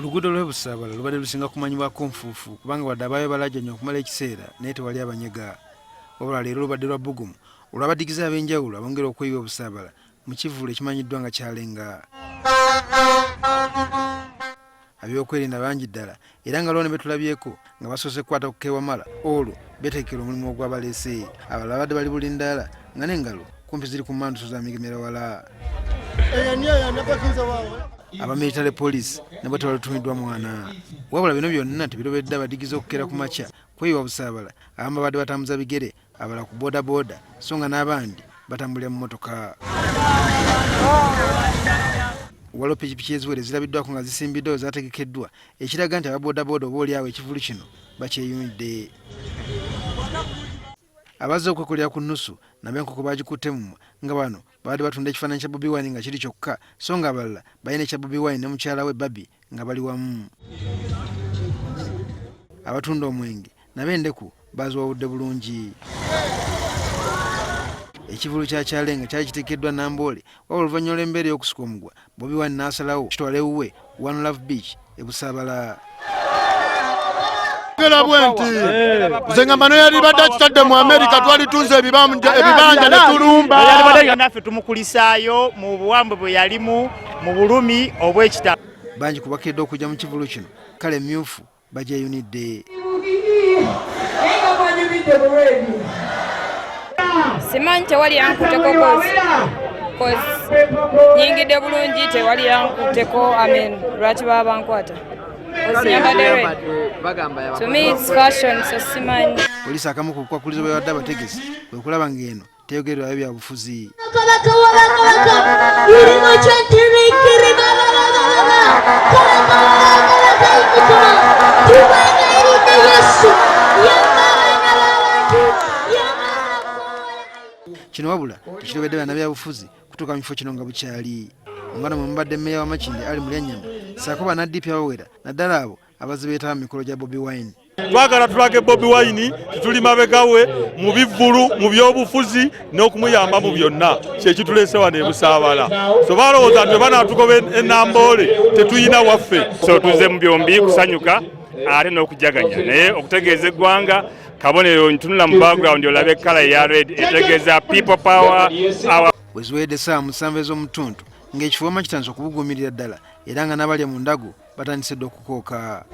Oluguudo lw'e Busaabala lubadde lusinga kumanyibwako nfuufu kubanga wadde abaayo balajanye okumala ekiseera naye tewali abanyega. Wabula leero lubadde lwa bbugumu olw'abadigize ab'enjawulo abongera okweyiwa e Busaabala mu kivvulu ekimanyiddwa nga Kyalenga. Ab'ebyokwerinda bangi ddala era nga lwo ne betulabyeko nga basoose kukwata ku kewamala olwo betegekera omulimu ogwabaleese. Abalala babadde bali bulindaala nga n'engalo kumpi ziri ku manduso za migemera wala. Aba military police nabo tebalutumiddwa mwana. Wabula bino byonna tebirobedde abadigize okukeera ku makya kweyiwa Busaabala, abamu babadde batambuza bigere, abalala ku bodaboda so nga n'abandi batambulira mu mmotoka. Waliwo pikipiki eziwera ezirabiddwako nga zisimbiddwa we zategekeddwa ekiraga nti aba bodaboda oba oli awo ekivvulu kino bakyeyunidde. Abazze okwekolera ku nnusu nabo enkoko baagikutte mumwa nga bano babadde batunda ekifaananyi kya Bobi Wine nga kiri kyokka so nga abalala balina ekya Bobi Wine ne mukyala we Barbie nga bali wamu. Abatunda omwenge nabo endeku baziwawudde bulungi. Ekivvulu kya Kyalenga kyali kitegekeddwa Namboole wabula oluvannyuma lw'embeera ey'okusika omugwa Bobi Wine n'asalawo kitwala ewuwe One Love Beach e Busaabala. Ngera bwe nti nze ngamba neyalibadde akitadde mu Amerika twalitunze ebibanja ne tulumba. Yalibadde naffe tumukulisaayo mu buwambe bwe yalimu mu bulumi obw'ekitalo. Bangi ku bakeredde okujja mu kivvulu kino kale emyufu bagyeyunidde. Simanyi tewali yankuteko cause nyingidde bulungi tewali yankuteko amen lwaki baba bankwata to me it's fashion so simanyi. Poliisi akamu ku bukwakulizo bwe yabadde abategesi kwe kulaba ng'eno teyogererayo bya bufuzi. Kino wabula tekirobedde bannabyabufuzi kutuuka mu kifo kino nga bukyali. Nga no mwe mubadde mmeeya wa Makindye Ali Mulyanyama ssaako banna-DP abawera naddala abo abazze beetaba mu mikolo gya Bobi Wine. Twagala tulage Bobi Wine tituli mabega we mu bivvulu, mu byobufuzi n'okumuyamba mu byonna, kyekituleese wano e Busaabala. So balowooza nti banaatugoba e Namboole tetuyina waffe. So tuzze mu byombi kusanyuka ate n'okujaganya, naye okutegeeza eggwanga kabonero ntunula mu background olabe kkala eya red etegeeza people power our. Bwe ziwedde essaawa 7 ez'omutuntu ng'ekifo wamma kitandise okubuguumirira ddala era nga n'abalya mu ndagu batandise dda okukooka.